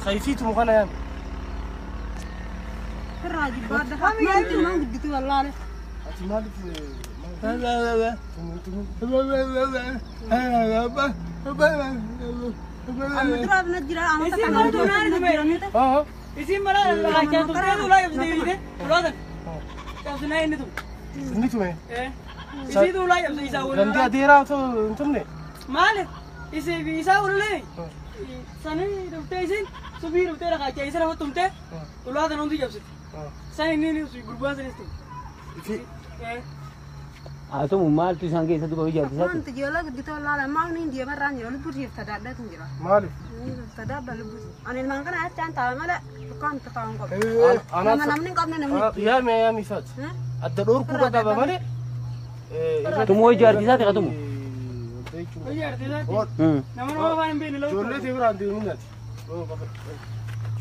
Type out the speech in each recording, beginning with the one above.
خايفيت مغنى يا الراجل بعد ما انت ما قدتي والله انت مالك. لا لا لا Subir usted la cacha, esa la tumte, lo hacen un día. Sai ni su gurban se esto. Ah, tu mal tu sangue esa tu babi jalti sa. Antes yo la que te la la mal ni dia barran yo lo puse esta dada tu jira. Mal. Esta dada lo puse. Anil mangana chan ta mala kan ta ta ko. Ana namni qabne namni. Ya me ya mi sat. Adda dor ku da ba male. Tu moy jalti sa te ka tu. Jalti sa. Namni ma ban be lo. Jolle te bra andi minat.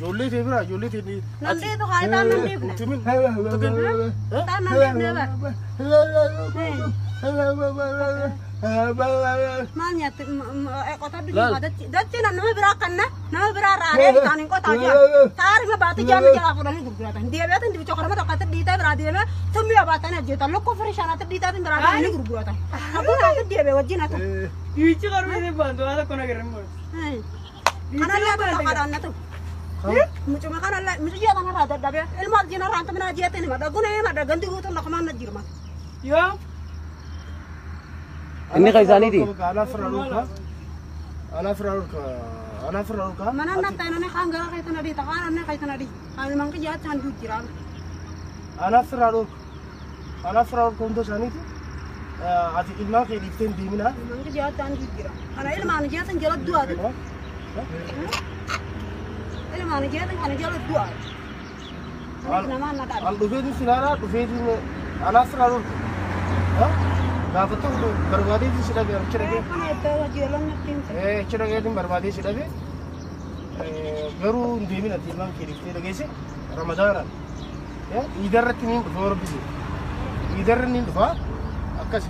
Jolle te bra jolle te ni. Nande to khay ta nande bne. Ta nande bne ba. Maal nyaate qota biyya dachee nama biraa kanna nama biraa raaree isaaniin qotaa jira. Taarima baatee jaanni jalaa fuudhanii gurguratan. Deebi'aatan dibicha korma tokkotti dhiitaa biraa deemee tummiyaa baatanii ajjeetan. Lokkoo firii shanaatti dhiitaatiin biraa deemanii gurguratan. Abbuun deebi'ee wajjin haa ta'u. Dhiichi qarmee baantu haa tokko nagarra hin Kanallee tokko ta'u. Mucuma kanallee mucayyaa kanarraa dadhabee ilma arjinarraa anta minaa jeetiin hima dhaguna hima dhaganti guutuun lakkumaan na jirma. Yoo. Inni kan isaaniiti. Ana firra Mana na ta'e kan gara kaytan adii ta'an anne kaytan adii kan manqi jaachaan duut jira. Ana firra dhorka hunda isaaniiti. Ati ilmaan kee dhiiftee hin deeminaa. Manqi jaachaan duut jira. Kana ilmaan jeetan jala du'aati. Ilmaan jeetan kana jala du'aati. Namaan na dhabe. Al dhufeetiin silaalaa dhufeetiin ana firra dhorka. Gaafa tokko barbaadeetiin si dhabe achi dhagee. Kana itti hojii natti himte. Achi dhageetiin barbaadee si dhabe. Garuu hin deemin ati ilmaan kee dhiiftee dhageesse Ramadaanaan. Iidarratti niin dhufa rabbisi. Iidarra niin dhufa akkas